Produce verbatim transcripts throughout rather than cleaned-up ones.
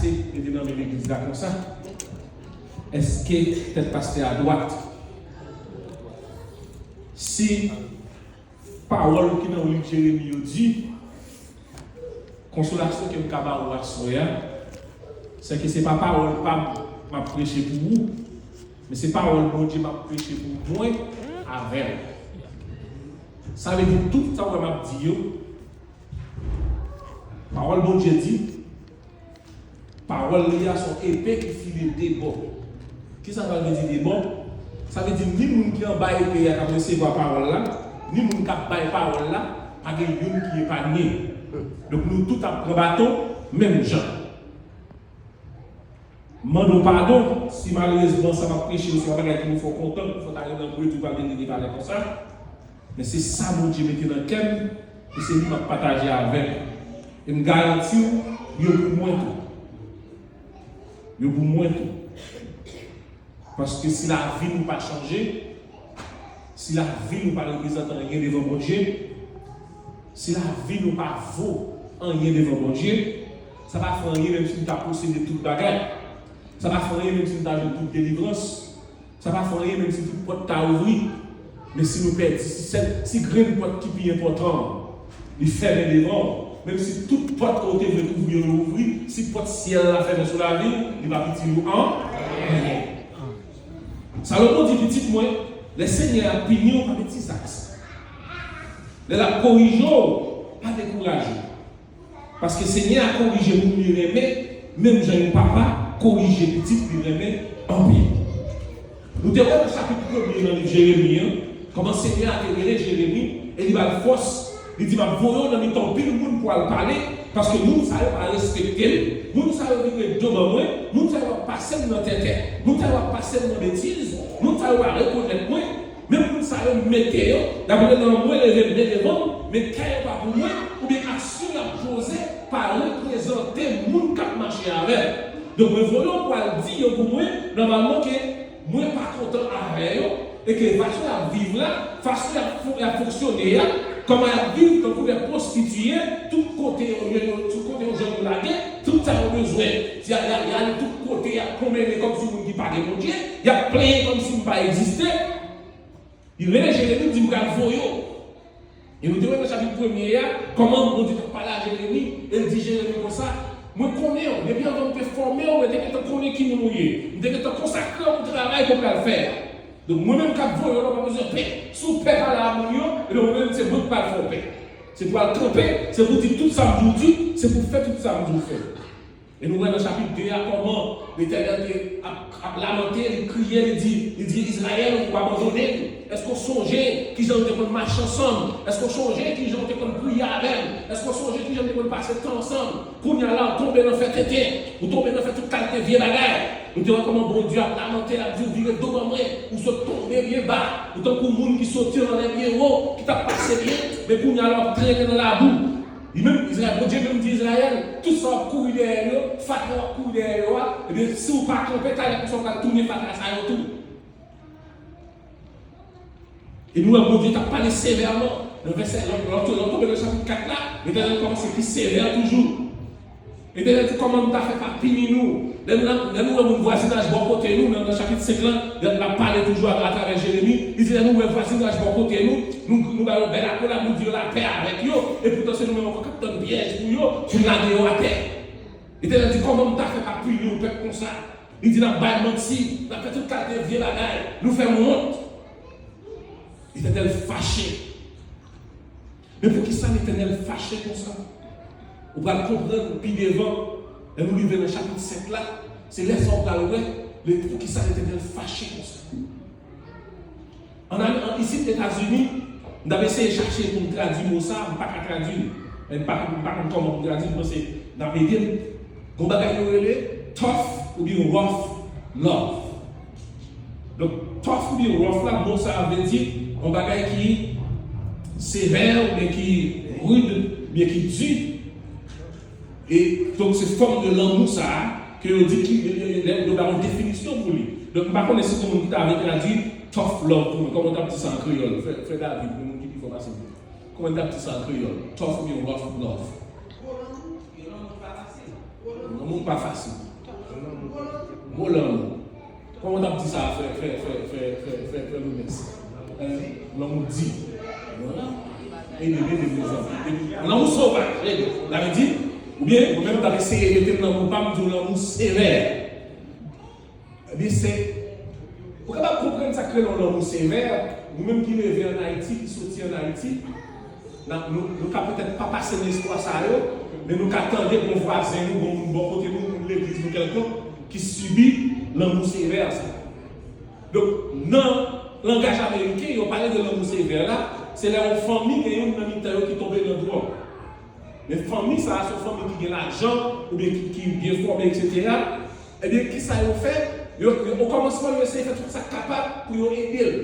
Mete nan men legliz la konsa. Èske tèt pastè a dwat? Si pawòl ki nan liv Jeremi yo di, konsolasyon ke m ka ba ou aswè a, se ke se pa pawòl pa m m ap preche pou ou, men se pawòl Bondye m ap preche pou mwen avè w. Sa vle di tout sa w wè m ap di yo, pawòl Bondye di, pawòl li a se yon epe ki file de bò. Kisa sa vle di de bò? Sa vle di ni moun ki anba epe a k ap resevwa pawòl la, ni moun k ap bay pawòl la, pa gen youn ki epanye. Donk nou tout ap pran baton menm jan. M mande w padon si malerezman sa m ap preche yo se yon bagay ki nou fè w kontan, nou fè w ta renmen anpil tou pa vin li pale konsa. Men se sa Bondye mete nan kè m, e se li m ap pataje avè w. E m garanti w, yo pou mwen tou. Yo pou mwen tou. Paske si lavi nou pa chanje, si lavi nou pa reprezante anyen devan Bondye, si lavi nou pa vo anyen devan Bondye, sa pa fè anyen menm si nou ta posede tout bagay. Sa pa fè anyen menm si nou ta jwenn tout delivrans. Sa pa fè anyen menm si tout pòt ta ouvri. Men si nou pèdi, si sèl, si grenn pòt ki pi enpòtan an, li fèmen devan w, menm si tout pòt ke w te vle ouvri yo ouvri, si pòt syèl la fèmen sou lavi w, li p ap itil ou anyen. Salomon di, pitit mwen, lè Senyè a pini w, pa mete zak sa. Lè l ap korije w, pa dekouraje. Paske Senyè a korije moun li renmen, menm jan yon papa korije pitit li renmen anpil. Nou te wè nan chapit premye nan liv Jeremi an, kòman Senyè a te rele Jeremi e li ba l fòs, li di, "M ap voye w nan mitan anpil moun pou al pale, paske moun sa yo pa respekte m, moun sa yo vire do ban mwen, moun sa yo ap pase m nan tenten, moun sa yo ap pase m nan betiz, moun sa yo pa rekonèt mwen." Men moun sa yo m mete yo, dapre nan mwen leve m men devan m, men kè yo pa pou mwen, oubyen aksyon y ap poze pa reprezante moun k ap mache avè m. Donk mwen voye w pou al di yo pou mwen, nòmalman ke mwen pa kontan avè yo, e ke fason y ap viv la, fason y ap fon-, y ap fonksyone a, kòman y ap viv tankou de pwostitiye, tout kote yo, yo, yo, tout kote yo jwenn yo lage, tout sa yo bezwen, y a, y a, y ale tout kote, y ap pwonmennen kòmsi moun ki pa gen Bondye, y ap plenyen kòmsi m pa egziste. Li rele Jeremi, li di, "M pral voye w." E nou te wè nan chapit premye a, kòman Bondye t ap pale a Jeremi, e l di Jeremi konsa, "Mwen konnen w, depi anvan m te fòme w, mwen te gentan konnen ki moun ou ye. M te gentan konsakre w pou travay ke w pral fè a. Donk, mwen menm k ap voye w la, w pa bezwen pè. Si w pè pale a moun yo, ebyen, mwen menm, se mwen k pral fè w pè. Se pou w al kanpe, se pou w di tout sa m di w di, se pou w fè tout sa m di w fè." E nou wè nan chapit de a kòman Letènèl te ap, ap lamante, li kriye, li di, li di, "Izrayèl, ou abandone m. Èske w sonje kijan nou te konn mache ansanm? Èske w sonje kijan w te konn priye avè m? Èske w sonje kijan nou te konn pase tan ansanm? Kounye a la, ou tonbe nan fè tenten, ou tonbe nan fè tout kalite vye bagay." Nou te wè kòman Bondye ap lamante, l ap di, "Ou vire do ban mwen, ou sot tonbe byen ba, ou tankou moun ki soti anlè byen wo, ki t ap pase byen, men kounye a la, w ap trennen nan labou." Li menm, Izrayèl, Bondye menm di Izrayèl, tout sa w ap kouri dèyè yo, fatra w ap kouri dèyè yo a, ebyen, si w pa kanpe, talè konsa w pral tounen fatra sa yo tou. E nou wè Bondye t ap pale sevèman nan vèsè, lè, lè, lè w tonbe nan chapit kat la, Letènèl kòmanse pi sevè toujou. Letènèl di, "Kòman m ta fè pa pini nou?" Lè nou, lè nou wè moun vwazinaj bò kote nou, nan, nan chapit senk lan, lè l ap pale toujou a, atravè Jeremi, li di, "Lè nou wè vwazinaj bò kote nou, nou, nou ba yo bèl akolad, nou di yo lapè avèk yo, epoutan se nou menm ankò k ap tann pyèj pou yo, pou n lage yo atè." Letènèl di, "Kòman m ta fè pa pini yon pèp konsa?" Li di, "N ap bay manti, n ap fè tout kalite vye bagay, nou fè m wont." Letènèl fache. Men poukisa Letènèl fache konsa? Ou pral konprann pi devan, lè nou rive nan chapit senk la, se lè sa w pral wè, men poukisa Letènèl fache konsa. An, an, isit Etazini, m t ap eseye chache pou m tradui mo sa, m pa ka tradui l. Men m pa, m pa konn kòman pou m tradui l, m panse n ap ede m. Gon bagay yo rele tough oubyen rough love. Donk, tough oubyen rough la, mo sa a vle di yon bagay ki sevè oubyen ki rid, oubyen ki di. E, donk, se fòm de lanmou sa a ke yo di ki, yo, yo, yo, yo ba yon definisyon pou li. Donk, m pa konnen si gon moun ki ta vle tradui tough love pou mwen. Kòman w t ap di sa an kreyòl? Frè, frè David, yon moun ki pi fò pase m. Kòman w t ap di sa an kreyòl? Tough oubyen rough love? Gwo lanmou, yon lanmou ki pa fasil. Gwo lanmou. Lanmou pa fasil. Gwo lanmou. Kòman w t ap di sa, frè, frè, frè, frè, frè, frè, frè Lones? Hein? Lanmou di. Voilà. Ede m, ede m, mezanmi. Ede m. Lanmou sovaj, ede. Sa vle di, oubyen, mwen menm, m t ap eseye mete m nan lanmou pa m, di w lanmou sevè. Ebyen, se, ou kapab konprann sa k rele yon lanmou sevè, nou menm ki leve ann Ayiti, ki soti ann Ayiti, n ap, nou, nou ka petèt pa pase nan istwa sa yo, men nou ka tande gon vwazen nou, gon moun bò kote nou, moun legliz nou kèlkonk, ki sibi lanmou sevè sa. Donk, nan langaj ameriken, yo pale de lanmou sevè la, se lè yon fanmi gen youn nan mitan yo ki tonbe nan dwòg. Men fanmi sa a, se yon fanmi ki gen lajan, oubyen ki, ki byen fòme, etsetera. Ebyen, kisa yo fè? Yo, yo, okòmansman, yo eseye fè tout sa k kapab pou yo ede l.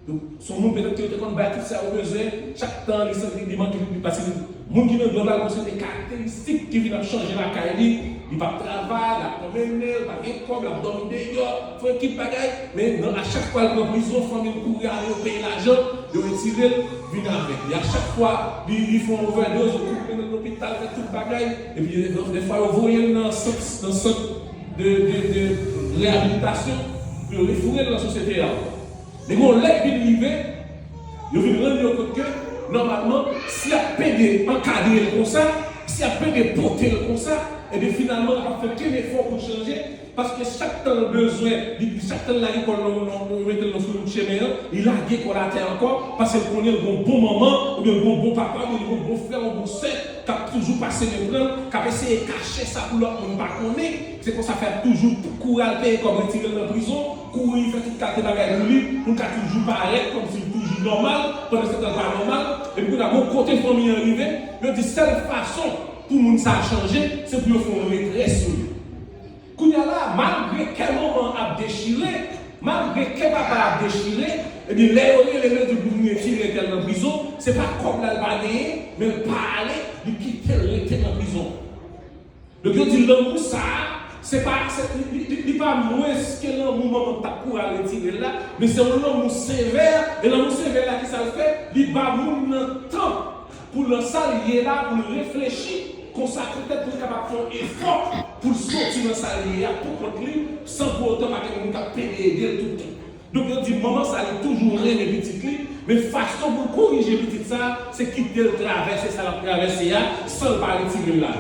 Donk, se yon moun petèt ke yo te konn bay tout sa yo bezwen, chak tan li santi li manke, li, paske moun ki nan dwòg la, gon seri de karakteristik ki vin ap chanje lakay li, li p ap travay, l ap konmennen, l pa gen kòb, l ap dòmi deyò, fè yon ekip bagay, men nan, a chak fwa l pran prizon, fanmi l kouri ale, yo peye lajan, yo retire l, vin avè l. E a chak fwa, li, li fè yon ovèdoz, yo kouri mennen l lopital, fè tout bagay, epi dèfwa yo voye l nan sant, nan sant de, de, de reyabilitasyon, pou yo refoure l nan sosyete a ankò. Men gon lè k vin rive, yo vin rann yo kont ke, nòmalman, si y ap pede ankadre l konsa, si y ap pede pote l konsa, ebyen, finalman, l p ap fè okenn efò pou l chanje, paske chak tan l bezwen, li, chak tan l lage kò l nan, nan, nan, mete l nan sou wout chemen an, li lage kò l atè ankò, paske l konnen l gon bon manman, oubyen l gon bon papa, oubyen l gon bon frè, yon bon sè, k ap toujou pase men pran l, k ap eseye kache sa pou lòt moun pa konnen. Se konsa fè ap toujou kouri al peye kòb retire l nan prizon, kouri fè tout kalite bagay pou li, pou l ka toujou parèt kòmsi l toujou nòmal, pandan se tan l pa nòmal. Epi kounye a, bon, kote fanmi an rive, yo di sèl fason pou moun sa a chanje, se pou yo fè yon retrè sou li. Kounye a la, malgre kè manman an ap dechire, malgre kè papa a ap dechire, ebyen, lè yo rele l, yo di pou vin retire tèl nan prizon, se pa kòb la l pa genyen, men l pa ale, li kite l rete nan prizon. Donk, yo di lanmou sa a, se pa, se, li, li, li, li pa mwens ke lanmou manman t ap kouri al retire l la, men se yon lanmou sevè, e lanmou sevè la, kisa l fè? Li ba moun nan tan pou nan sa l ye la, pou l reflechi, konsa petèt pou l kapab fè yon efò pou l soti nan sa l ye a pou kont li, san pou otan pa gen moun k ap pede ede l tout tan. Donk, yo di manman sa, li toujou renmen pitit li, men fason pou l korije pitit sa, se kite l travèse sa l ap travèse a, san l pa retire l la.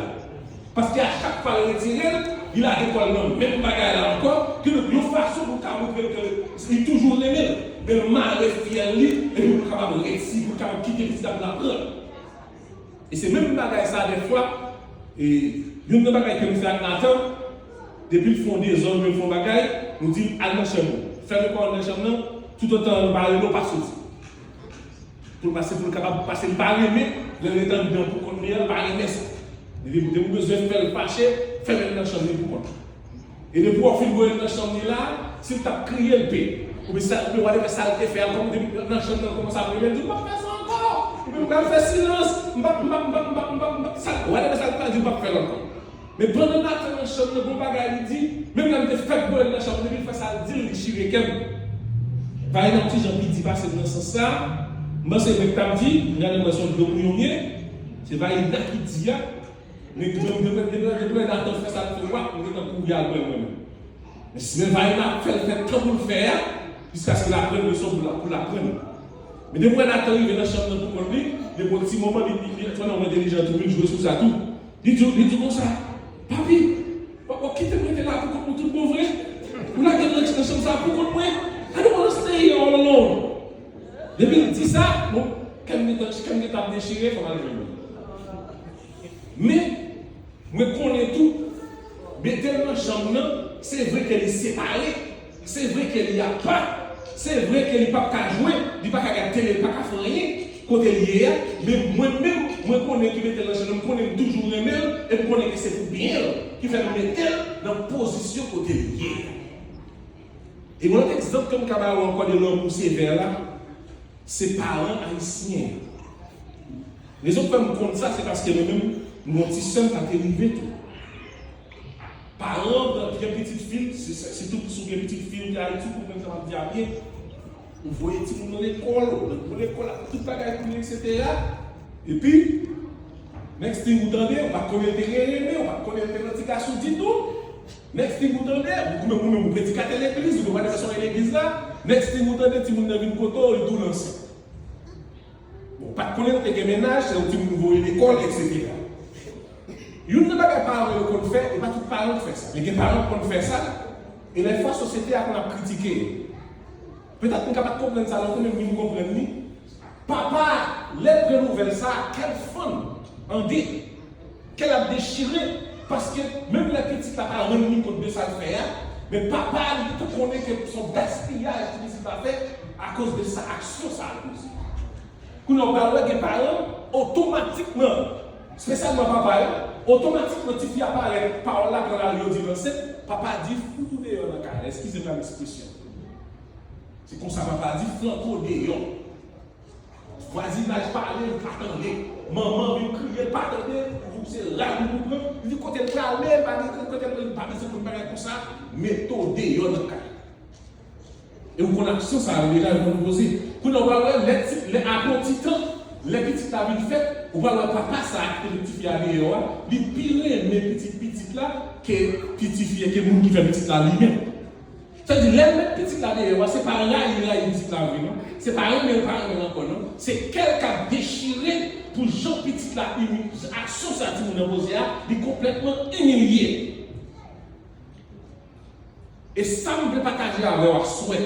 Paske a chak fwa l retire l, li lage kò l nan menm bagay la ankò, ki donk yon fason pou l ka montre l ke li toujou renmen l, men l mare fyèl li, epi pou l kapab resi, pou l kapab kite pitit ap la pran. E se menm bagay sa dèfwa, e youn nan bagay ke nou fè ak Nathan, depi l fè yon dezòd, oubyen l fè yon bagay, nou di l al nan chanm ou. Fèmen kò w nan chanm nan, toutotan l pa rele w, pa soti. Pou l pase, pou l kapab pase, li pa renmen lè l ret anndan pou kont li an, li pa renmen sa. Li di, depi w bezwen fè l fache, fèmen l nan chanm li pou kont li. E depi w fin voye l nan chanm li la, si l t ap kriye, l pe. Oubyen sa, oubyen whatever sa l te fè a, kòm depi nan chanm nan kòmanse ap rele, l di, "M p ap fè sa ankò." Oubyen, "M pral fè silans, m p ap, m p ap, m p ap, m p ap, m p ap, m p ap," sa, whatever sa l pral di, ou p ap fè l ankò. Men pandan Nathan nan chanm nan, gon bagay li di, menm lè m te fèk voye l nan chanm, depi l fè sa l di l, li chire kè m. Vaina yon ti jan pi di pase m nan sans sa a. M panse mwen k t ap di, m gade mwen se yon dlo kouyonye, se Vaina ki di a, men mwen, mwen, mwen, mwen, mwen, Nathan fè sa l fè, wap, mwen gentan kouri al pran mwen menm. Men si men Vaina ap fè l fè tan pou l fè a, jiskaske l aprann leson pou l, pou l aprann. Men depi mwen Nathan rive nan chanm nan pou kont li, depi yon ti moman, li, li, li, li, li entèlijan tou, li jwe sou sa tou. Li di, li di konsa, "Papi, w ap, w ap kite m rete la pou kont mwen tout bon vre? Ou lage m nan, nan chanm sa pou kont mwen? I don't wanna stay here all alone." Depi l di sa, bon, kè m gentan, kè m gentan ap dechire, fò m al jwenn li. Men, mwen konnen tou, mete l nan chanm nan, se vre ke li separe, se vre ke li apa, se vre ke li p ap ka jwe, li pa ka gad tele, li pa ka fè anyen kote l ye a, men mwen menm, mwen konnen ki mete l nan chanm nan, m konnen m toujou renmen l, e m konnen ke se pou byen l ki fè m mete l nan pozisyon kote l ye a. E yon lòt egzanp ke m ka ba ou ankò de lanmou sevè la, se paran ayisyen yo. Rezon k fè m konn sa, se paske mwen menm, m gon ti sè m, sa te rive tou. Paran an pran, gen pitit fi l, si, si, sitou si w gen pitit fi w te Ayiti, ou konprann sa m ap di a byen. Ou voye timoun nan lekòl, ou nan bon lekòl, ak tout bagay pou li, etsetera. Epi, Next thing ou tande, ou pa t konnen l te renmen, ou pa t konnen l te nan ti gason ditou. Next thing ou tande, ou menm ou menm ou predikatè legliz, ou te pral fè sonnen legliz la. Next thing ou tande, timoun nan vin kote w, li di w l ansent. Bon, ou pa t konnen l te gen mennaj, se yon timoun ou voye lekòl, etsetera. Youn nan bagay paran yo konn fè, e pa tout paran k fè sa. Men gen paran k konn fè sa, e lè fwa sosyete a konn ap kritike yo. Petèt nou ka pa t konprann sa lontan, men vin konprann li. Papa, lè l pran nouvèl sa a, kè l fann an de. Kè l ap dechire, paske menm lè pitit la pa rann li kont de sa l fè a, men papa li tou konnen ke se yon gaspiyaj ke pitit la fè akoz de sa, aksyon sa a l poze. Kounye a w pral wè gen paran, otomatikman, espesyalman papa yo, otomatikman tifi a parèt, pawòl la pran lari, yo di l ansent, papa di fout ou deyò nan kay la, eskize m nan ekspresyon. Se konsa papa di flanke w deyò. Vwazinaj pale, l pa tande. Manman vin kriye, l pa tande. Ou se rad ou pran. Li di kote l prale, l pa gen kote l, li pa bezwen konn bagay konsa. Mete w deyò nan kay. E ou konn aksyon sa yo deja, yo konn poze. Kounye a, ou pral wè, lè ti, lè apre yon ti tan, lè pitit la vin fèt, ou pral wè papa sa a ki te met tifi a deyò a, li pi renmen pitit pitit la ke pitit fi a, ke moun ki fè pitit la li menm. Sa vle di, lè l met pitit la deyò a, se pa rayi l rayi pitit la vre non. Se pa renmen l pa renmen l ankò non. Se kè l k ap dechire pou jan pitit la imi-, aksyon sa timoun nan poze a, li konplètman imilye. E sa m vle pataje avè w aswè.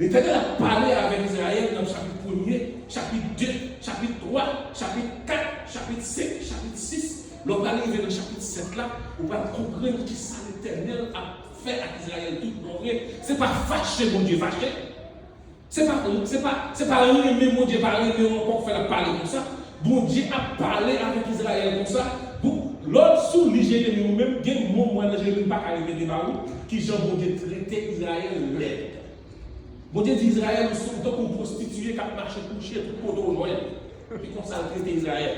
Letènèl ap pale avèk Izrayèl nan chapit premye, chapit de, chapit twa, chapit kat, chapit senk, chapit sis. Lè w pral rive nan chapit sèt la, ou pral konprann kisa Letènèl ap fè ak Izrayèl tout bon vre. Se pa fache Bondye fache. Se pa, se pa, se pa renmen Bondye pa renmen w ankò k fè l ap pale konsa. Bondye ap pale avèk Izrayèl konsa. Bon, lè w sou li Jeremi ou menm, gen mo m wè nan Jeremi m pa ka repete ba ou, kijan Bondye trete Izrayèl lèd. Bondye di Izrayèl, ou se tankou yon pwostitiye k ap mache kouche tout kote w jwenn. Se konsa l trete Izrayèl.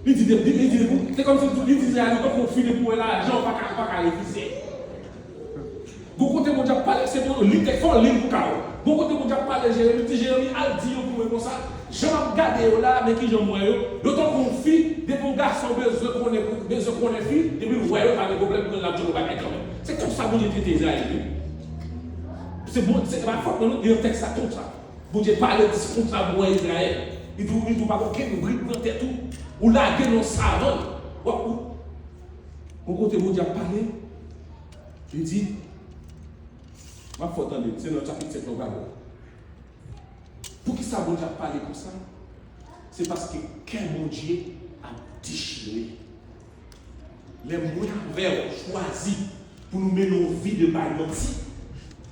Li di, li, li di, se kòmsi li di Izrayèl, ou tankou yon fi depi w wè lajan, ou pa ka, ou pa ka refize. Gon kote Bondye ap pale, se bon, li te fò li pou ka w. Gon kote Bondye ap pale Jeremi, li di Jeremi, al di yo pou mwen konsa, jan m ap gade yo la, men kijan m wè yo, yo tankou yon fi, depi yon gason bezwen konnen, bezwen konnen fi, depi l wè yo, pa gen pwoblèm, pran l ap jwenn yon bagay kanmenm. Se konsa Bondye trete Izrayèl, wi. Se bon, se pa fòt mwen non, li nan tèks la konsa. Bondye pale di konsa pou wè Izrayèl. Li di w, li di w pa gen okenn brik nan tèt ou. Ou lage nan savann. W ap, ou, yon kote Bondye ap pale, li di, m ap fè w tande, se nan chapit sèt la w pral wè. Poukisa Bondye ap pale konsa? Se paske kè Bondye ap dechire. Lè mwen avè w chwazi pou nou mennen yon vi de bay manti,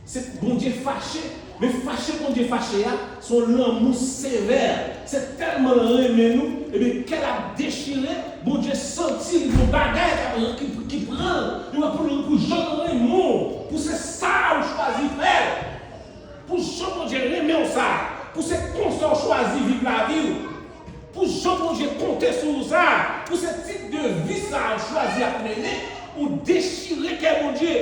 se Bondye fache. Men fache Bondye fache a, se yon lanmou sevè. Se tèlman l renmen nou, ebyen, kè l ap dechire, Bondye santi l, yon bagay k ap, ki, ki pran l. Li wè pou l, pou jan l renmen w, pou se sa a ou chwazi fè. Pou jan Bondye renmen w sa, pou se konsa w chwazi viv lavi w, pou jan Bondye konte sou ou sa, pou se tip de vi sa w chwazi ap mennen, ou dechire kè Bondye.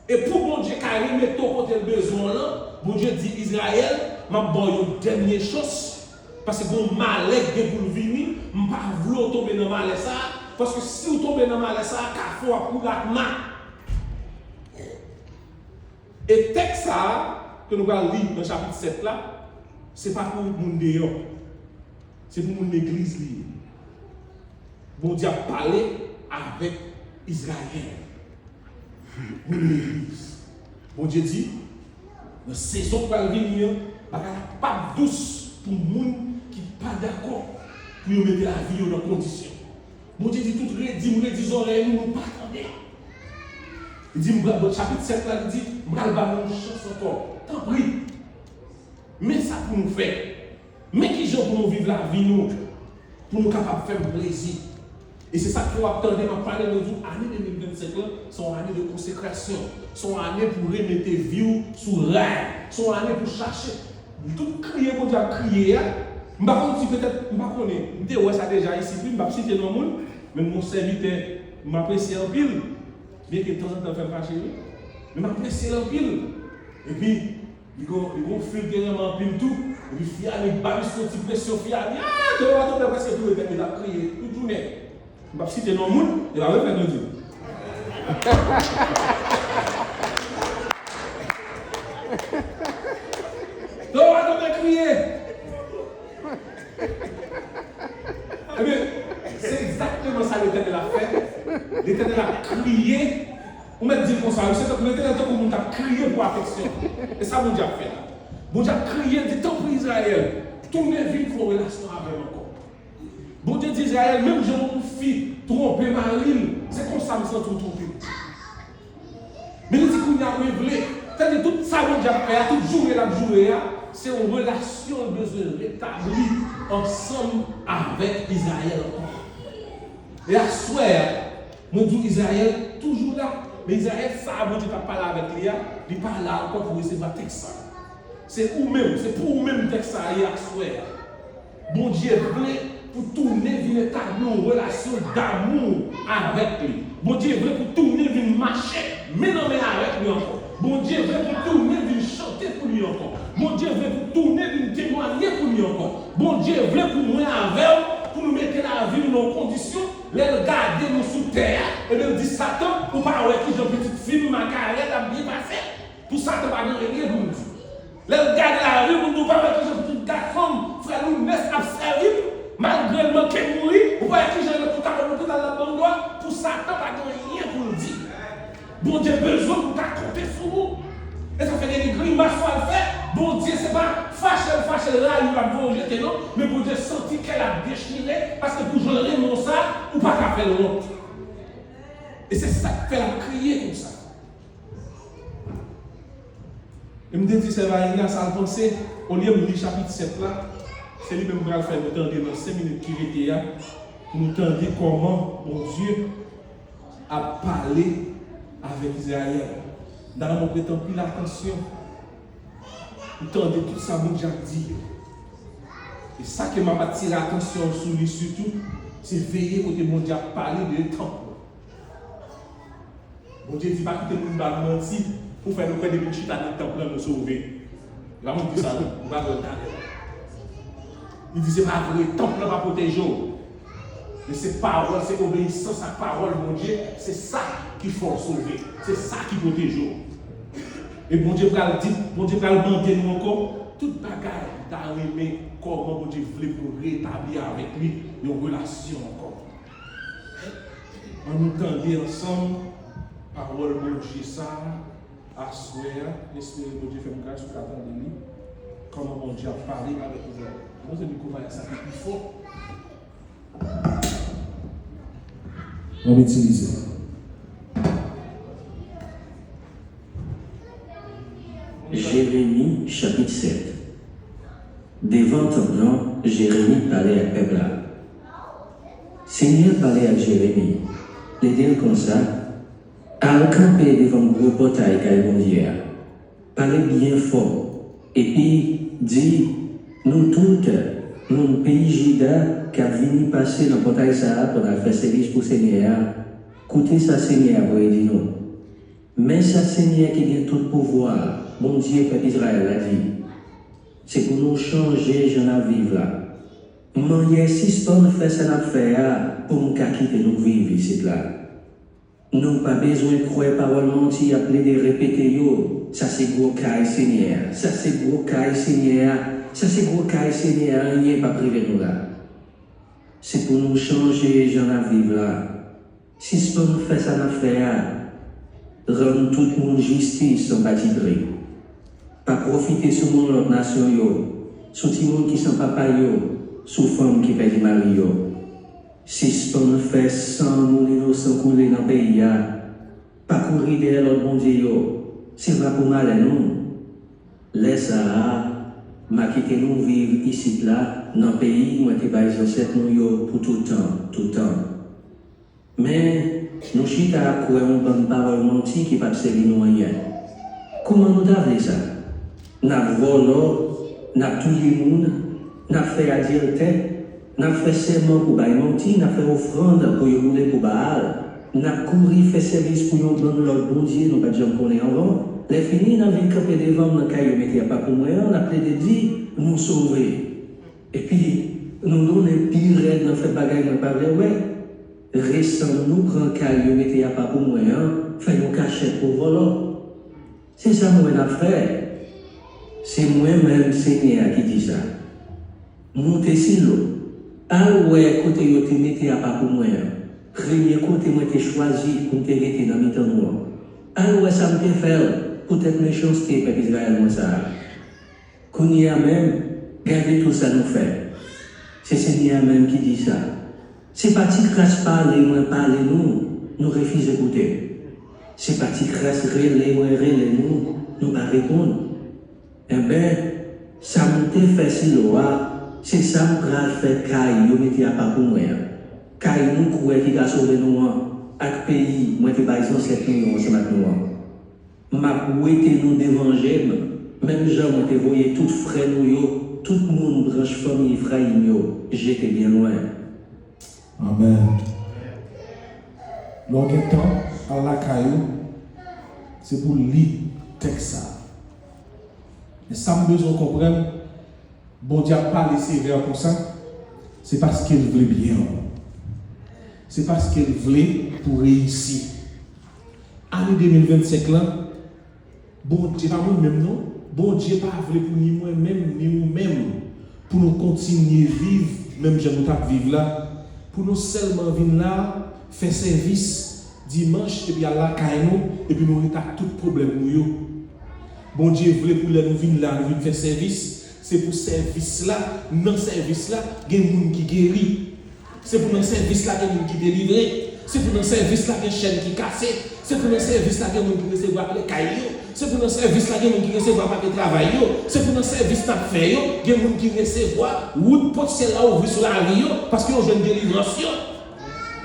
E pou Bondye ka remete w kote l bezwen w lan, Bondye di Izrayèl, m ap ba w yon dènye chans, paske gon malè k gen pou l vini, m pa vle w tonbe nan malè sa, paske si w tonbe nan malè sa, kafou ap woule ak ma. E tèks sa a, ke nou pral li nan chapit sèt la, se pa pou moun deyò. Se pou moun legliz li ye. Bondye ap pale avèk Izrayèl. Moun legliz. Bondye di, nan sezon k pral vini an, bagay la p ap dous pou moun ki pa dakò pou yo mete lavi yo nan kondisyon. Bondye di tout redi m redi zòrèy nou, nou pa tande. Li di, m pral, chapit sèt la, li di, m pral ba nou yon chans ankò. Tanpri, men sa pou nou fè. Men kijan pou nou viv lavi nou, pou nou kapab fè m plezi. E se sa k fè w ap tande m ap pale, mwen di w, ane de mil vennsenk lan, se yon ane de konsekrasyon. Se yon ane pou remete vi w sou ray. Se yon ane pou chache. Tout kriye Bondye ap kriye a, m pa konn si petèt, m pa konnen, m te wè sa deja isit, wi, m p ap site non moun, men m gon sèvitè m apresye anpil, byenke tanzantan l fè m fache, wi, men m apresye l anpil. Epi, li gon, li gon fil ke renmen anpil tou. Epi fi a, li ba misye yon ti presyon, fi a di, ah, Toro a tonbe, prèske touye tèt li, l ap kriye tout jounen. M p ap site non moun, e pa vre, frè Claudio? Toro a tonbe kriye. Ebyen, se egzakteman sa Letènèl ap fè. Letènèl ap kriye. Ou mèt di l konsa, wi, se tankou Letènèl tankou moun k ap kriye pou afeksyon. E sa Bondye ap fè la. Bondye ap kriye, l di, tanpri Izrayèl, tounen vin fè yon relasyon avè m ankò. Bondye di Izrayèl, menm jan yon fi twonpe mari l, se konsa m santi w twonpe m. Men li di kounye a, mwen vle. Sa vle di tout sa Bondye ap fè a, tout joure l ap joure a, se yon relasyon l bezwen retabli ansanm avèk Izrayèl ankò. E aswè a, mwen di w Izrayèl toujou la. Men Izrayèl sa a Bondye t ap pale avèk li a, li pa la ankò pou resevwa tèks sa a. Se ou menm, se pou ou menm tèks sa a ye aswè a. Bondye vle pou tounen vin etabli yon relasyon damou avèk li. Bondye vle pou tounen vin mache men nan men avèk li ankò. Bondye vle pou tounen vin chante pou li ankò. Bondye vle pou tounen vin temwaye pou li ankò. Bondye vle pou mwen avè w, pou nou mete lavi nou nan yon kondisyon, lè l gade nou sou tè a, ebyen l di, Satan, ou pa wè kijan pitit fi m Makarèt ap byen pase? Pou Satan pa gen anyen pou l di. Lè l gade lavi, pou l di, ou pa wè kijan pitit gason m, frè Lounès, ap sèvi m, malgre l manke mouri, ou pa wè kijan l tou ka al lopital l ap ban m glwa? Pou Satan pa gen anyen pou l di. Bondye bezwen pou l ka konte sou ou. E sa fè gen de grimas w al fè, Bondye se pa fache l fache l rayi w l ap voye w jete non, men Bondye santi kè l ap dechire, paske pou jan l renmen w sa, ou pa ka fè l wont. E se sa k fè l ap kriye konsa. E m te di sè Valérie la sa l panse, olye m li chapit sèt la, se li menm m pral fè nou tande nan senk minit ki rete a, pou nou tande kòman Bondye ap pale avèk Izrayèl. M ta renmen w prete anpil atansyon pou tande tout sa Bondye ap di yo. E sa ke m ap atire atansyon w sou li sitou, se veye kote Bondye ap pale de tanp lan. Bondye di, pa kite moun ba nou manti pou fè nou kwè depi n chita nan tanp lan nou sove. E pa mwen ki di sa non, ou va wè l talè. Li di se pa vre, tanp lan pa pwoteje w. Men se pawòl, se obeyisans ak pawòl Bondye, se sa ki fè w sove, se sa ki pwoteje w. E Bondye pral di, Bondye pral mande nou ankò tout bagay, ta renmen kòman Bondye vle pou nou retabli avèk li yon relasyon ankò. Ann nou tande ansanm pawòl Bondye sa a aswè a. M espere Bondye fè m gras ou ka tande li. Kòman Bondye ap pale avèk Izrayèl. Mwen se mikwo sa ki pi fò. Ann itilize. Jeremi, chapit sèt. Devan tanp lan, Jeremi pale ak pèp la. Senyè a pale ak Jeremi. Li di l konsa, al kanpe devan gwo pòtay kay Bondye a. Pale byen fò, epi di, nou tout, moun peyi Jida k ap vini pase nan pòtay sa a pou n al fè sèvis pou Senyè a, koute sa Senyè a voye di nou. Men sa Senyè ki gen tout pouvwa a, Bondye pèp Izrayèl la, di, se pou nou chanje jan n ap viv la. Manyè sispann fè sa n ap fè a pou m ka kite nou viv isit la. Nou pa bezwen kwè pawòl manti y ap plede repete yo, sa se gwo kay Senyè a, sa se gwo kay Senyè a, sa se gwo kay Senyè a, anyen p ap rive nou la. Se pou nou chanje jan n ap viv la. Sispann fè sa n ap fè a. Rann tout moun jistis san patipri. Pa pwofite sou moun lòt nasyon yo, sou timoun ki san papa yo, sou fanm ki pèdi mari yo. Sispann fè san moun inosan koule nan peyi a. Pa kouri dèyè lòt bondye yo, se va pou malè nou. Lè sa a, m a kite nou viv isit la, nan peyi mwen te bay zansèt nou yo pou toutan, toutan. Men, nou chita ap kwè yon bann pawòl manti ki p ap sèvi nou anyen. Kòman nou ta vle sa? N ap vòlò, n ap touye moun, n ap fè adiltè, n ap fè sèman pou bay manti, n ap fè ofrann pou yo boule pou Baal, n ap kouri fè sèvis pou yon bann lòt bondye nou pa t janm konnen anvan. Lè fini, n a vin kanpe devan m nan kay yo mete apa pou mwen an, n a plede di, nou sove. Epi, nou donnen pi rèd nan fè bagay mwen pa vle wè. Resann nou pran kay yo mete apa pou mwen an, fè yon kachèt pou vòlò. Se sa m wè n ap fè. Se mwen menm Senyè a ki di sa. Moute Silo, al wè kote yo te mete apa pou mwen an, premye kote mwen te chwazi pou m te rete nan mitan nou an. Al wè sa m te fè l poutèt mechanste pèp Izrayèl mwen sa a. Kounye a menm, gade tou sa nou fè. Se Senyè a menm ki di sa. Se pa ti kras pale mwen pale nou, nou refize koute. Se pa ti kras rele mwen rele nou, nou pa reponn. Enben, sa m te fè Silo a, se sa m pral fè kay yo mete apa pou mwen an. Kay nou kwè ki ka sove nou an, ak peyi mwen te bay zansèt nou yo ansanm ak nou an. M ap wete nou devan je m, menm jan mwen te voye tout frè nou yo, tout moun branch fanmi Efrayim yo, jete byen lwen. Amèn. Lè w gen tan, al lakay ou, se pou w li tèks sa a. Men sa m bezwen w konprann, Bondye ap pale sevè konsa, se paske l vle byen w. Se paske l vle pou w reyisi. Ane de mil vennsenk lan, Bondye, pa mwen menm non, Bondye pa vle pou ni mwen menm, ni ou menm, pou nou kontinye viv menm jan nou t ap viv la, pou nou sèlman vin la, fè sèvis dimanch, epi al lakay nou, epi nou ret ak tout pwoblèm nou yo. Bondye vle pou lè nou vin la, nou vin fè sèvis, se pou sèvis la, nan sèvis la, gen moun ki geri. Se pou nan sèvis la gen moun ki delivre. Se pou nan sèvis la gen chèn ki kase. Se pou nan sèvis la gen moun ki resevwa kle kay yo. Se pou nan sèvis la gen moun ki resevwa papye travay yo. Se pou nan sèvis n ap fè yo, gen moun ki resevwa wout pòt syèl la ouvri sou lavi yo, paske yo jwenn delivrans yo.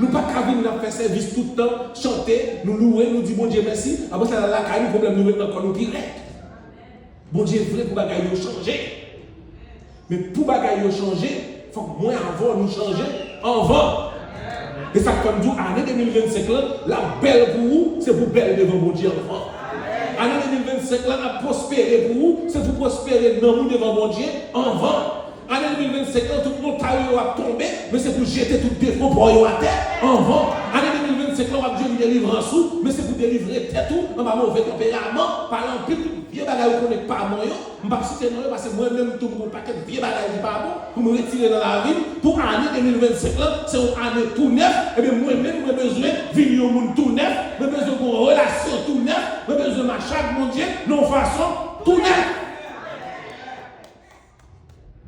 Nou pa ka vin n ap fè sèvis tout tan, chante, nou louwe, nou di Bondye mèsi, apre sa n al lakay nou, pwoblèm nou ret nan kò nou pi rèd. Bondye vle pou bagay yo chanje. Men pou bagay yo chanje, fòk mwen avè w nou chanje anvan. E sa k fè m di w, ane de mil vennsenk lan, l ap bèl pou ou, se pou bèl devan Bondye anvan. Ane de mil vennsenk lan ap pwospere pou ou, se pou pwospere nanm ou devan Bondye anvan. Ane de mil vennsenk lan, tout montay yo ap tonbe, men se pou jete tout defo pa w yo atè anvan. Ane de mil vennsenk lan, w ap jwenn delivrans ou, men se pou delivre tèt ou anba move tanperaman, pale anpil tout vye bagay ou konnen k pa bon yo. M p ap site non yo, paske mwen menm tou, m gen yon pakèt vye bagay ki pa bon pou m retire nan lavi m. Pou ane de mil vennsenk lan, se yon ane tou nèf, ebyen, mwen menm, mwen bezwen vin yon moun tou nèf, mwen bezwen gen yon relasyon tou nèf, mwen bezwen mache ak Bondye nan yon fason tou nèf.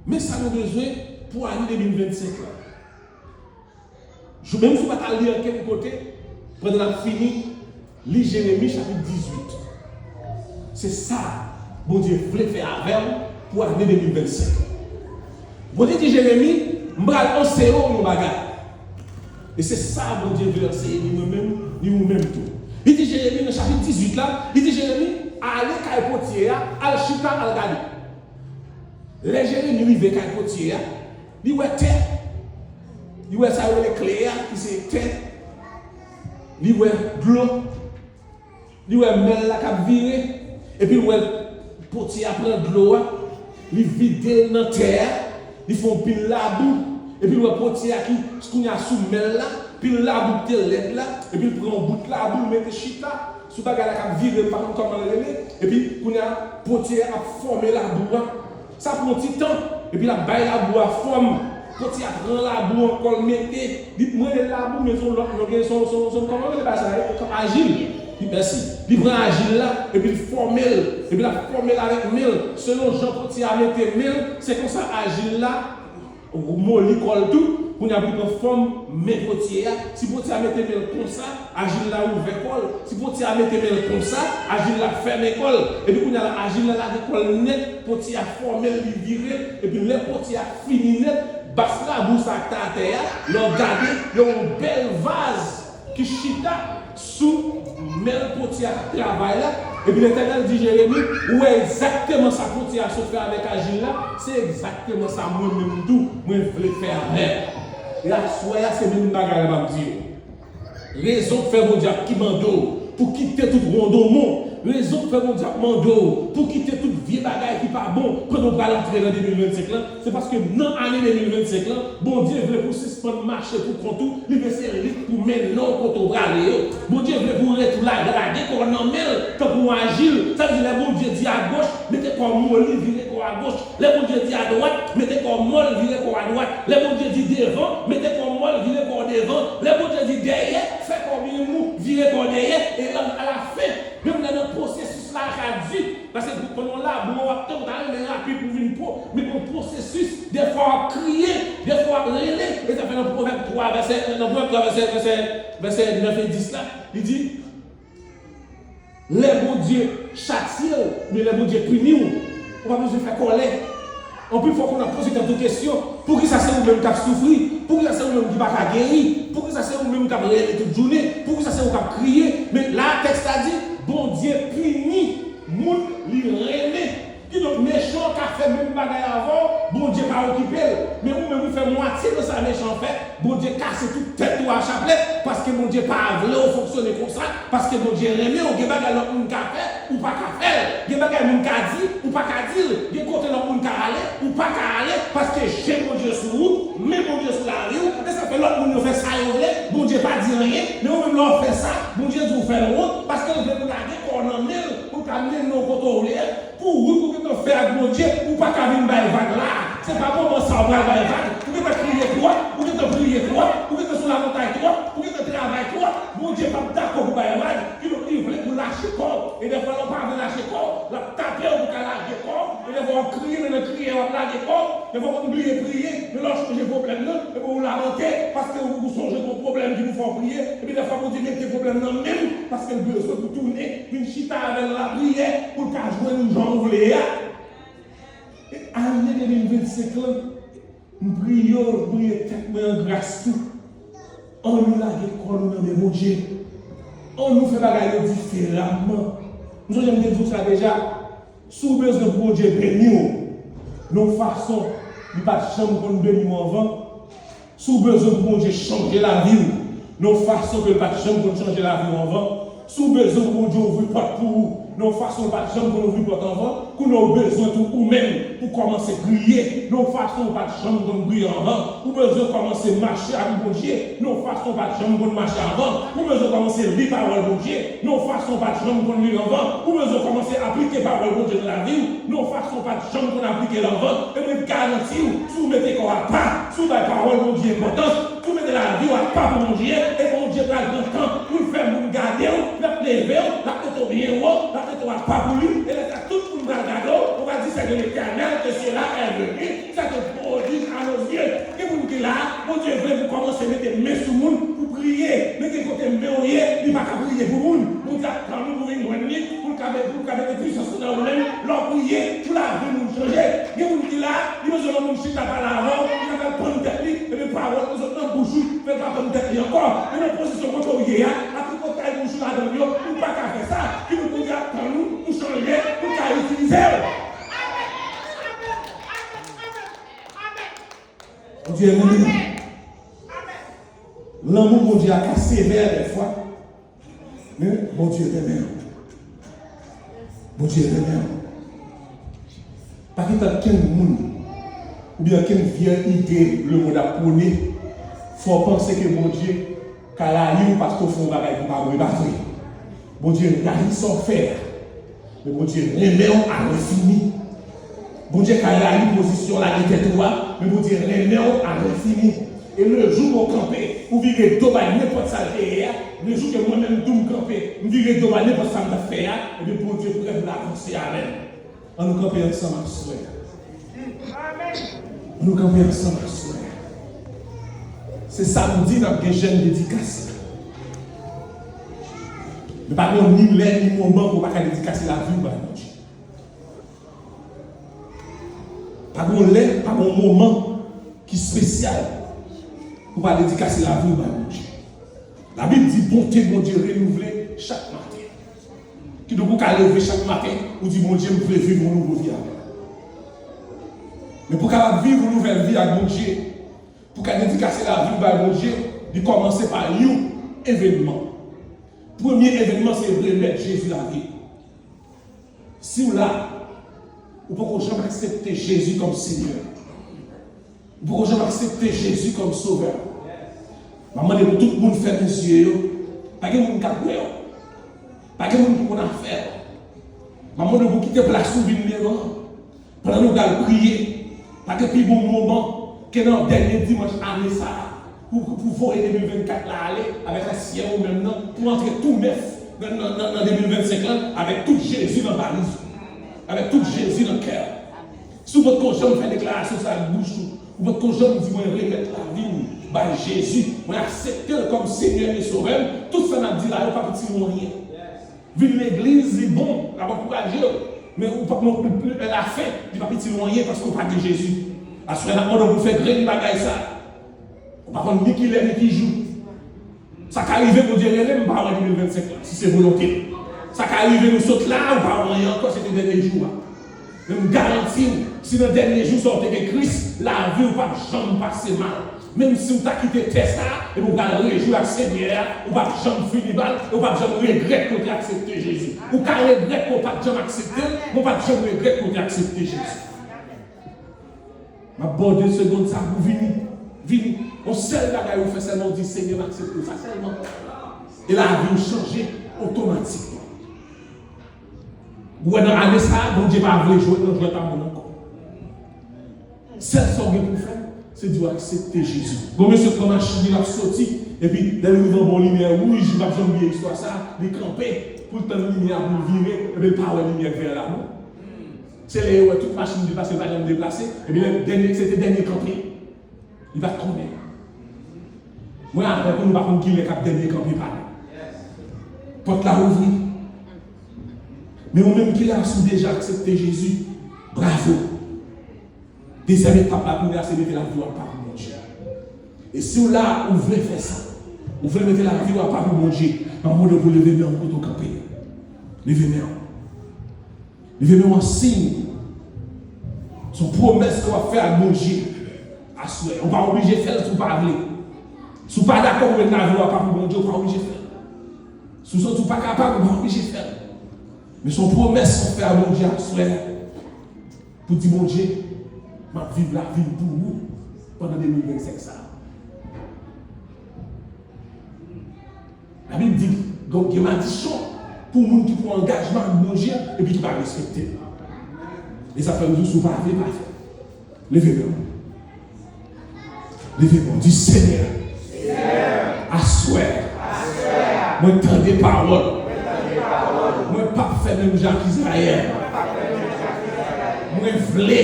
Men sa nou bezwen pou ane de mil vennsenk lan. Jou, menm si w pa ta li ankenn kote, pandan n ap fini, li Jeremi chapit dizuit. Se sa Bondye vle fè avè w pou ane de mil vennsenk. Bondye di Jeremi, m pral anseye w yon bagay. E se sa Bondye vle anseye ni mwen menm, ni ou menm tou. Li di Jeremi nan chapit dizuit la, li di Jeremi, ale kay potye a, al chita, al gade. Lè Jeremi rive kay potye a, li wè tè. Li wè sa yo rele kle a, ki se tè. Li wè dlo. Li wè mèl la k ap vire. Epi l wè potye a pran dlo a. Li vide l nan tè a. Li fè yon pil labou. Epi l wè potye a ki kounye a sou mèl la. Pil labou ki te lèd la. Epi l pran yon bout labou, l mete chita sou bagay la k ap vire, m pa konn kòman l rele. Epi, kounye a, potye a ap fòme labou a. Sa pran yon ti tan, epi l ap bay labou a fòm. Potye a pran labou ankò, l mete. Li, m rele l labou, men se yon lòt non, gen, se yon, se yon, se yon, kòman yo rele bagay sa a, ajil. Li, mèsi. Li pran ajil la, epi l fòme l. Epi l ap fòme l avèk men l. Selon jan potye a mete men l, se konsa ajil la moli kò l tou, kounye a pou l pran fòm men potye a. Si potye a mete men l konsa, ajil la ouvè kò l. Si potye a mete men l konsa, ajil la fèmen kò l. Epi kounye a la, ajil la lage kò l nèt, potye a fòme l, li vire l. Epi lè potye a fini nèt, bas labou sa a k te atè a, lè w gade, yo yon bèl vaz ki chita sou men potye a k ap travay la. Epi Letènèl di Jeremi, ou wè egzakteman sa potye a sot fè avèk ajil la, se egzakteman sa mwen menm tou, mwen vle fè avè w. E aswè a, se menm bagay la m ap di w. Rezon k fè Bondye ap ki mande w pou kite tout wondonmon, Rezon k fè Bondye ap mande w pou w kite tout vye bagay ki pa bon pandan w pral antre nan de mil vennsenk lan, se paske nan ane de mil vennsenk lan, Bondye vle pou w sispann mache pou kont ou, li vle se li k pou mennen w kote w prale yo. Bondye vle pou w ret ou la, lage kò w nan men l, tankou yon ajil. Sa vle di lè Bondye di agoch, mete kò w moli, vire kò w agoch. Lè Bondye di adwat, mete kò w mòl, vire kò w adwat. Lè Bondye di devan, mete kò w mòl, vire kò w devan. Lè Bondye di dèyè, fè kò w byen mou, vire kò w dèyè. E la, alafen, menm lè nan pwosesis la, sa di, paske pou, pandan w labou an, w ap tann, w ta renmen rapid pou w vin pwo, men gon pwosesis, dèfwa w ap kriye, dèfwa w ap rele. E sa fè nan Pwovèb twa, vèsè, nan Pwovèb twa, vèsè, vèsè, vèsè nèf e dis la, li di, lè Bondye chatye w, oubyen lè Bondye pini w, ou pa bezwen fè kòlè. Anpil fwa, kounye a poze tèt ou kesyon, poukisa se ou menm k ap soufri? Poukisa se ou menm ki pa ka geri? Poukisa se ou menm k ap rele tout jounen? Poukisa se ou k ap kriye? Men la, tèks la di, Bondye pini moun li renmen. Kidonk, mechan an ka fè menm bagay avè w, Bondye pa okipe l. Men ou menm, ou fè mwatye nan sa mechan an fè, Bondye kase tout tèt ou a chaplèt, paske Bondye pa vle w fonksyone konsa, paske Bondye renmen w. Gen bagay lòt moun ka fè, ou pa ka fè l. Gen bagay moun ka di, ou pa ka di l. Gen kote lòt moun ka ale, ou pa ka ale, paske je Bondye sou ou, men Bondye sou lavi w. E sa fè lòt moun yo fè sa yo vle, Bondye pa di anyen, men ou menm lè w fè sa, Bondye di w fè l wont, paske l vle pou w lage kò w nan men l, pou l ka mennen w kote w vle. Pou wout ou gentan fè ak Bondye, ou pa ka vin bay vag la. Se pa moman sa ou pral bay vag. Ou gentan kriye twòp, ou gentan priye twòp, ou gentan sou lamontay twòp, ou gentan travay twòp. Bondye p ap dakò pou bay vag. Kidonk, li vle pou lache kò w. E dèfwa, lè w pa vle lache kò w, l ap tape w pou w ka lage kò w. E dèfwa, w ap kriye, men nan kriye a, w ap lage kò w. Dèfwa, w konn bliye priye, men lè w chonje pwoblèm nan, epi w lamante, paske ou sonje gon pwoblèm ki pou fè w priye. Epi dèfwa, Bondye mete pwoblèm nan men w, paske l bezwen pou tounen vin chita avè l nan lapriyè pou l ka jwenn jan w vle a. E ane de mil vennsenk lan, m priye w, m priye tèt mwen an gras tou. Ann nou lage kò nou nan men Bondye. Ann nou fè bagay yo diferaman. M sonje m te di w sa deja. Si w bezwen pou Bondye beni w nan yon fason li pa t janm konn beni w anvan, si w bezwen pou Bondye chanje lavi w nan yon fason ke l pa t janm konn chanje lavi w anvan, si w bezwen pou Bondye ouvri pòt pou ou nan yon fason l pa t janm konn ouvri pòt anvan, kounye a w bezwen tou ou menm pou kòmanse priye nan yon fason w pa t janm konn priye anvan. Ou bezwen kòmanse mache ak Bondye nan yon fason w pa t janm konn mache anvan. Ou bezwen kòmanse li pawòl Bondye nan yon fason w pa t janm konn li l anvan. Ou bezwen kòmanse aplike pawòl Bondye nan lavi w nan yon fason w pa t janm konn aplike l anvan. E mwen garanti w, si w mete kò w apa, si w bay pawòl Bondye enpòtans, si w mete lavi w apa pou Bondye, e Bondye pral pran tan pou l fè moun gade w, l ap leve w, l ap mete w byen wo, l ap mete w apa pou li, e lè sa tout moun pral gade w, on va dire, c'est de l'Éternel que cela est venu, c'est un prodige à nos yeux. Gen moun ki la, Bondye vle pou kòmanse mete men sou moun pou priye, men gen kote men w ye, li pa ka priye pou moun. Bondye ap tann ou pou vin jwenn li, pou l ka, pou l ka mete pwisans nan ou menm, lè w priye, pou lavi moun chanje. Gen moun ki la, li bezwen yon moun chita pale avè w, li ka fè l pann tèt li, epi pawòl ki sot nan bouch ou, fè l pa pann tèt li ankò. Men nan pozisyon kote w ye a, a tripotay bouch ou ladan l yo, ou pa ka fè sa. Ki moun Bondye ap tann ou pou chanje, pou l ka itilize w. Bondye renmen nou. Lanmou Bondye a ka sevè dèfwa, men Bondye renmen w. Bondye renmen w. Pa gen okenn moun oubyen okenn vyè ide lemonn ap pwone fè w panse ke Bondye ka rayi w paske w fè yon bagay ki pa bon, e pa vre. Bondye rayi sa w fè a. Men Bondye renmen w a lenfini. Bondye ka rayi pozisyon w lage tèt ou a, men Bondye renmen w a lenfini. E le jou ke w kanpe, ou vire do bay nenpòt sa l te ye a, le jou ke mwen menm tou m kanpe, m vire do bay nenpòt sa m t ap fè a, ebyen Bondye prè pou l avanse avè m. Ann nou kanpe ansanm aswè a. Ann nou kanpe ansanm aswè a. Se samdi n ap gen jèn dedikas la. Men pa gen ni lè ni moman ke w pa ka dedikase lavi w bay Bondye. Pa gen lè, pa gen moman ki espesyal pou w pa dedikase lavi w bay Bondye. Labib di bonte Bondye renouvle chak maten. Kidonk, ou ka leve chak maten, ou di, Bondye, m vle viv yon nouvo vi avè w. Men pou w kapab viv yon nouvèl vi ak Bondye, pou w ka dedikase lavi w bay Bondye, li kòmanse pa yon evènman. Premye evènman, se remèt Jezi lavi w. Si w la, ou poko janm aksepte Jezi kòm Senyè, ou poko janm aksepte Jezi kòm Sovè, m ap mande pou tout moun fèmen zye yo. Pa gen moun k ap wè w. Pa gen moun ki konn afè w. M ap mande w pou kite plas ou vin devan. Pandan nou pral priye, pa gen pi bon moman ke nan dènye dimanch ane sa a, pou, pou voye de mil vennkat la ale avèk ansyen ou menm nan, pou antre tou nèf nan, nan, nan, nan de mil vennsenk lan, avèk tout Jezi nan valiz ou, avèk tout Jezi nan kè w. Si w potko janm fè deklarasyon sa ak bouch ou, ou potko janm di, "Mwen remèt lavi m bay Jezi, mwen aksepte l kòm Senyè e Sovè m," tout sa n ap di la yo p ap itil ou anyen. Vin legliz, li bon, l ap ankouraje w. Men ou p ap, men, men, men alafen, li p ap itil ou anyen paske ou pa gen Jezi. Aswè a n ap mande w pou fè grenn bagay sa. Ou pa konn ni kilè ni ki jou. Sa ka rive Bondye rele m, m pa wè de mil vennsenk lan, si se volonte l. Sa ka rive nou sot la, ou pa wè anyen ankò, se te dènye jou a. Men m garanti w, si nan dènye jou sa w te gen Kris, lavi w p ap janm pase mal. Menm si w ta kite tè sa a, epi w pral rejwi ak Senyè a, ou p ap janm fini mal, e w p ap janm regrèt ke w te aksepte Jezi. Ou ka regrèt ke w pa t janm aksepte l, men w p ap janm regrèt ke w te aksepte Jezi. M ap ba w de segonn sa pou vini. Vini. Yon sèl bagay ou fè sèlman, ou di, "Senyè, m aksepte w." Sa sèlman. E lavi w chanje otomatikman. Ou wè nan ane sa a, Bondye pa vle jwe nan jwèt a moun ankò. Sèl sa w gen pou fè, se di w aksepte Jezi. Gon mesye pran machin li, l ap soti, epi lè l rive anba yon limyè wouj, m p ap janm bliye istwa sa a, li kanpe pou l tann limyè a pou l vire, epi l pa wè limyè vè la non. Se lè yo wè tout machin deplase, l pa janm deplase, epi lè dènye, se te dènye kanpe. Li pa t konnen. Mwen avèk ou, nou pa konn kilè k ap dènye kanpe pa nou. Pòt la ouvri. Men ou menm ki la, si w deja aksepte Jezi, bravo. Dezyèm etap la, kounye a, se mete lavi w apa pou Bondye. E si w la, ou vle fè sa, ou vle mete lavi w apa pou Bondye, m ap mande w pou leve men w kote w kanpe. Leve men w. Leve men w an siy. Se yon pwomès ke w ap fè ak Bondye aswè. Ou pa oblije fè l si w pa vle. Si w pa dakò pou w met lavi w apa pou Bondye, ou pa oblije fè l. Si w santi w pa kapab, ou pa oblije fè l. Men se yon pwomès w ap fè ak Bondye aswè. Pou di Bondye, m ap viv lavi m pou ou pandan de mil vennsenk sa a. Labib di, donk, gen maldisyon pou moun ki pran angajman ak Bondye epi ki pa respekte l. E sa fè m di w, si w pa vle, pa fè l. Leve men w. Leve men w, di, Senyè, aswè, mwen tande pawòl ou. Mwen p ap fè menm jan ak Izrayèl. Mwen vle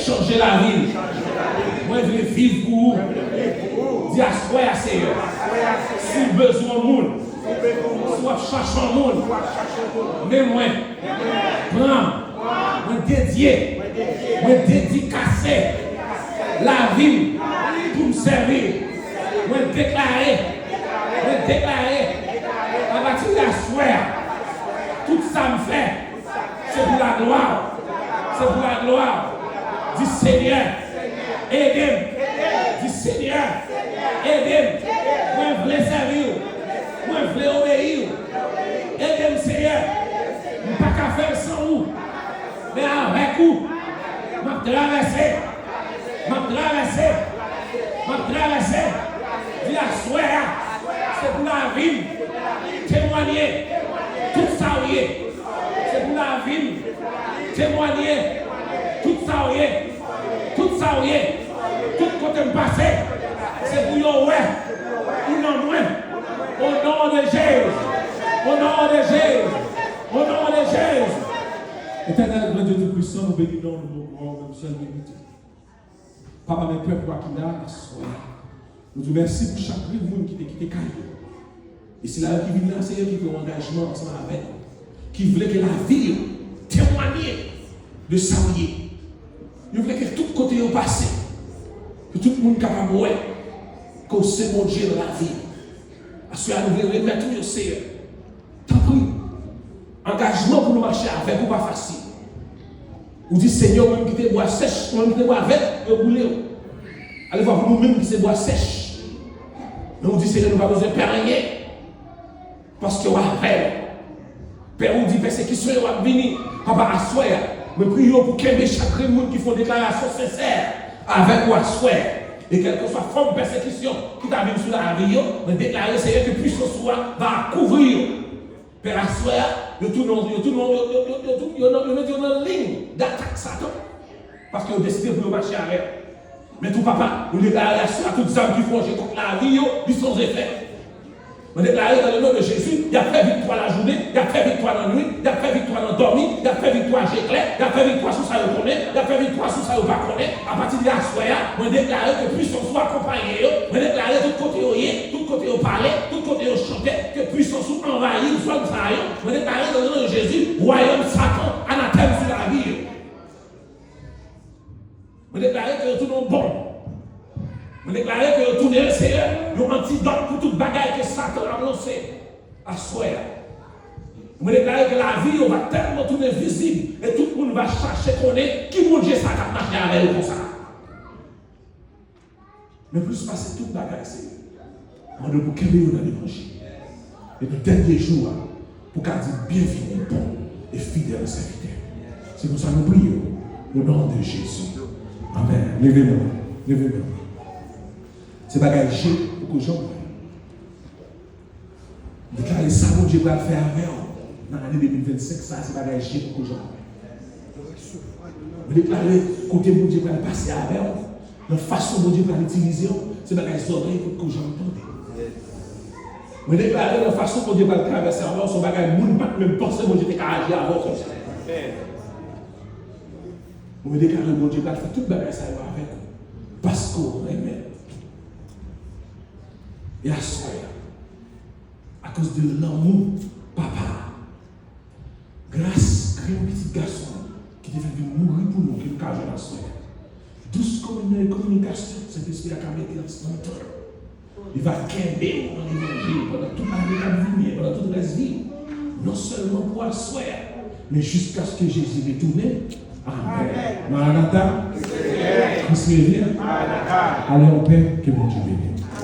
chanje lavi m. Mwen vle viv pou ou. Di, aswè a, Senyè, si w bezwen yon moun, si w ap chache yon moun, men mwen, pran m. Mwen dedye, mwen dedikase lavi m pou m sèvi l. Mwen deklare, mwen deklare, apati de aswè a, tout sa m fè, se pou laglwa w. Se pou laglwa w. Di, Senyè, ede m. Di, Senyè, ede m. Mwen vle sèvi w. Mwen vle obeyi w. Ede m, Senyè. M pa ka fè l san ou. Men avèk ou, m ap travèse. M ap travèse. M ap travèse. Di, aswè a, se pou lavi m temwanye tout sa w ye. Se pou lavi m temwanye tout sa w ye. Tout sa w ye. Tout kote m pase, se pou yo wè ou nan mwen. O non de Jezi. O non de Jezi. O non de Jezi. Etènèl, Gran Dye Toupisan, nou beni non w, nou bon, ou menm sèl merite. Papa, men pèp ou a ki la aswè a. Nou di w mèsi pou chak grenn moun ki te kite kay yo. E sila yo ki vin la, Senyè, ki pran angajman ansanm avèk ou, ki vle ke lavi yo temwanye de sa w ye. Yo vle ke tout kote yo pase, ke tout moun kapab wè ke w se Bondye nan lavi yo. Aswè a, nou vle remèt ou yo, Senyè. Tanpri, angajman pou nou mache avèk ou pa fasil. Ou di, Senyè, ou menm ki te bwa sèch, ou menm ki te bwa vèt, yo boule w. Alevwa pou nou menm ki se bwa sèch. Men ou di, Senyè, nou pa bezwen pè anyen, paske w avè nou. Pè, ou di pèsekisyon yo ap vini. Papa, aswè a, mwen priye w pou kenbe chak grenn moun ki fè yon deklarasyon sensè avèk ou aswè a. E kèlkeswa fòm pèsekisyon ki ta vin sou lavi yo, mwen deklare, Seyè, ke pwisans ou a va kouvri yo. Pè, aswè a, yo tounen, yo tounen, yo, yo, yo, yo, yo, yo, yo, yo, yo nan liy datak Satan. Paske yo deside pou yo mache avè l. Men tou, Papa, nou deklare aswè a, tout zam ki fòje kont lavi yo, li san efè. Mwen deklare, dans le nom de Jésus, y ap fè viktwa lajounen, y ap fè viktwa nan nuit, y ap fè viktwa nan dòmi, y ap fè viktwa je klè, y ap fè viktwa sou sa yo konnen, y ap fè viktwa sou sa yo pa konnen. Apati de aswè a, mwen deklare ke pwisans ou akonpaye yo. Mwen deklare tout kote yo ye, tout kote yo pale, tout kote yo chante, ke pwisans ou anvayi zòn sa yo. Mwen deklare, dans le nom de Jésus, wayòm Satan anatèm sou lavi yo. Mwen deklare ke yo tounen yon bonm. Mwen deklare ke yo tounen, Seyè, yon antidòt pou tout bagay ke Satan ap lanse aswè a. Mwen deklare ke lavi yo va tèlman tounen vizib e tout moun va chache konnen ki Bondye sa k ap mache avè yo konsa. Men plis pase tout bagay, Seyè, mande w pou kenbe yo nan levanjil. E pou dènye jou a, pou ka di, byenvini, bon e fidèl sèvitè. Se konsa nou priye w, o non de Jezi. Amèn. Leve men w. Leve men w. Se bagay je poko janm wè. Deklare sa Bondye pral fè avè w nan ane de mil vennsenk sa, se bagay je poko janm wè. Mwen deklare kote Bondye pral pase avè w, nan fason Bondye pral itilize w, se bagay zòrèy poko janm tande. Mwen deklare nan fason Bondye pral travèse avè w, se yon bagay moun pa t menm panse Bondye te ka aji avè w konsa. Mwen deklare Bondye pral fè tout bagay sa yo avèk ou, paske w renmen l. E aswè a, akoz de lanmou Papa a, gras grenn pitit gason ki te fèk vin mouri pou nou, ke nou ka jwenn aswè a. Dous kominyon e kominikasyon Sentespri a ka mete ansanm tan. Li va kenbe w nan levanjil pandan tout ane k ap vini, pandan tout rès vi w. Non sèlman pou aswè a, men jiskaske Jezi retounen. Amèn. Maranata. Kris revyen. Allez en paix, ke Bondye beni w.